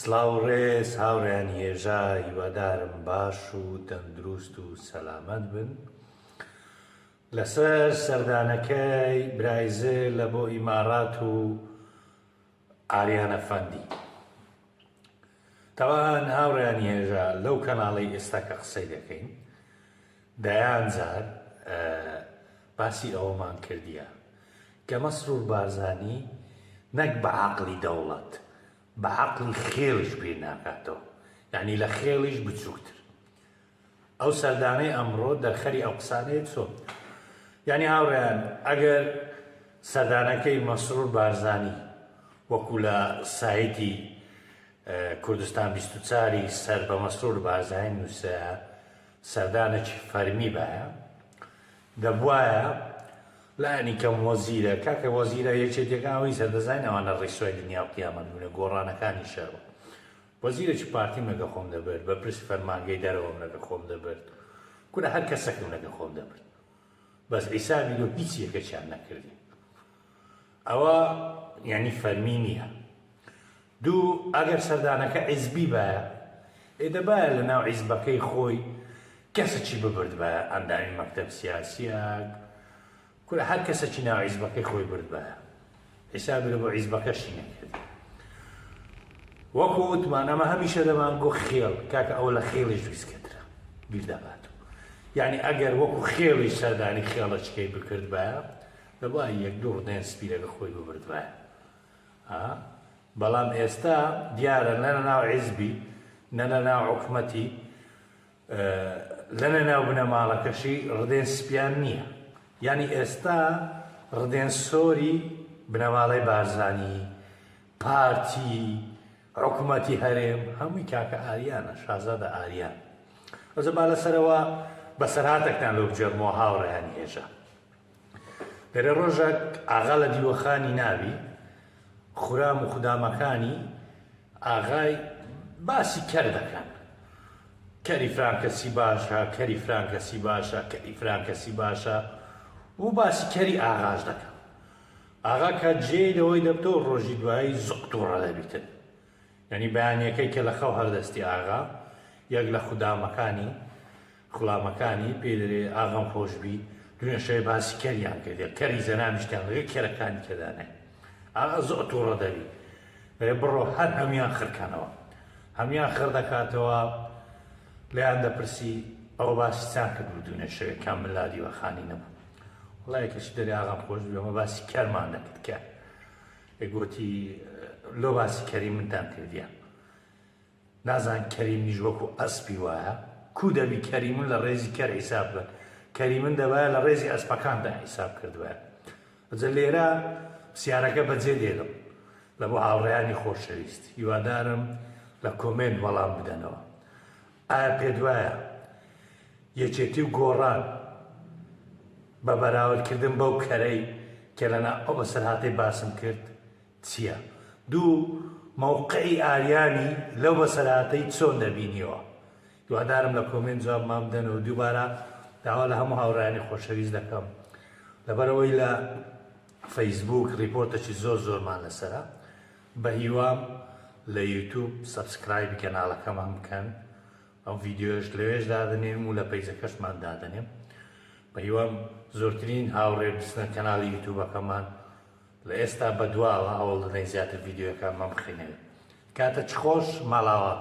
سڵاو و ڕێز هاوڕێیانی هێژا هیوادارم باش و تەندروست و سەلامەت بن لەسەر سەردانەکەی برای زل لە بۆ ئیمارات و ئاریان ئەفەندی تەوان هاوڕێیانی هێژا لەو کەناڵەی ئێستا کە قسەی دەکەین دەیان جار باسی ئەوەمان کردیە کە مەسرور بارزانی نەک بە عەقڵی دەوڵەت بە عەقڵی خێڵیش بیر ناکاتەوە یانی لە خێڵیش بچووکتر ئەو سەردانەی ئەمڕۆ دەرخەری ئەو قسانەیە چۆن یانی هاوڕێیان ئەگەر سەردانەکەی مەسرور بارزانی وەکو لە سایتی کوردستان 24 سەر بە مەسرور بارزانی نووسایە سەردانێکی فەرمی بایە دەبوایە لایەنی کەم وەزیرە کاکە وەزیرە یەکێتیەکان ئەوەی سەر دەزانین ئەوانە ڕیسوای دنیا و قیامەت بوونە گۆڕانەکانی شەرمە وەزیرێکی پارتیم لەگە خۆم دەبرد بەرپرسی فەرمانگەی دەرەوەم لەگە خۆم دەبرد کورە هەر کەسەکم لەگە خۆم دەبرد بەس عیسابی لۆ هیچ یەکەکیان نەکردی ئەوە یعنی فەرمی نییە دوو، ئەگەر سەردانەکە عیزبی بایە، ئێ دەبایە لە ناو عیزبەکەی خۆی کەسەکی ببردبایە، ئەندامی مەکتەب سیاسیەک، کورە هەر کەسەکی ناو عیزبەکەی خۆی بردبایە، حیسابی لە بۆ عیزبەکەشی نەکردی. وەکو وتمان ئەمە هەمیشە دەمانگۆ خێڵ، کاکە ئەوە لە خێڵیش ویسکەترە بیر دەبات. یعنی ئەگەر وەکو خێڵیش سەردانی خێڵەچکەی بکردبایە، دەبوایە یەک دوو ڕدێن سپی لەگە خۆی ببردبایە. ها بەڵام ئێستا دیارە نە لە ناو عیزبی نە لە ناو حکومەتی لە لە ناو بنەماڵەکەشی ڕدێن سپیان نییە یعنی ئێستا ڕدێن سۆری بنەماڵەی بارزانی پارتی حکومەتی هەرێم هەمووی کاکە ئاریانە شازادە ئاریان ئەوجا با لەسەرەوە بەسەرهاتێکتان لۆ بگێڕمەوە هاوڕێیانی هێژا دەرێ ڕۆژەک ئاغا لە دیوەخانی ناوی خورام و خودامەکانی ئاغای باسی کەر دەکەن. کەری فرانکەسی باشە، کەری فرانکەسی باشە، کەری فرانکەسی باشە و باسی کەری ئاغاش دەکەن. ئاغا کە جێی لەوەی دەبتەوە ڕۆژی دوایی زۆر تووڕە دەبیتن. یانی بەیانیەکەی کە لە خەو هەردەستی ئاغا یەک لە خودامەکانی خوڵامەکانی پێی دەرێ ئاغام خۆش بی دوێنێ شەوێ باسی کەریان کردیە کەری زەنامیشتیان لەگەڵ کەرەکانی کە دانای ئاغا زۆر توڕە دەبی دەرێ بڕۆ هەر هەموان خرکەنەوە هەموان خڕ دەکاتەوە لێیان دەپرسی ئەوە باسی چان کرد بوو دوێنێ شەوێ کام من لا دیوەخانی نەبوو وڵای کەسی دەرێ ئاغام خۆش بی ئەمە باسی کەرمان دەکرد کە گوتی لۆ باسی کەری منتان کردیە نازان کەریمنیش وەکو ئەسپی وایە کو دەبی کەریمن لە ڕێزی کەر حیساب بکەن کەریمن دەبایە لە ڕێزی ئەسپەکاندا حیساب کردبایە ئەجە لێرە پرسیارەکە بەجێ دێلم لە بۆ هاوڕێیانی خۆشەویست هیوادارم لە کۆمێنت وەڵام بدەنەوە ئایا پێت وایە یەکێتی و گۆڕان بە بەراوردکردن بەو کەرەی کە لەنا ئەو بەسەرهاتەی باسم کرد چیە؟ دوو، مەوقعی ئاریانی لەو بەسەرهاتەی چۆن دەبینیەوە؟ هیوادارم لە کۆمێنت جوابمان بدەنەوە دووبارە داوا لە هەموو هاوڕێیانی خۆشەویست دەکەم لەبەرئەوەی لە فەیسبووک report ێکی زۆر زۆرمان لەسەرە بەهیوام لە یوتوب subscribe ی کەناڵەکەمان بکەن ئەم ڤیدیۆیەش لەوێش دادەنێم و لە پەیجەکەشمان دادەنێم بەهیوام زۆرترین هاوڕێ بچنە کەناڵی یوتوبەکەمان لە ئێستا بەدواوە هەوڵ دەدەین زیاتر ڤیدیۆیەکانمان بخەینەوێ. کاتت خۆش ماڵاوا.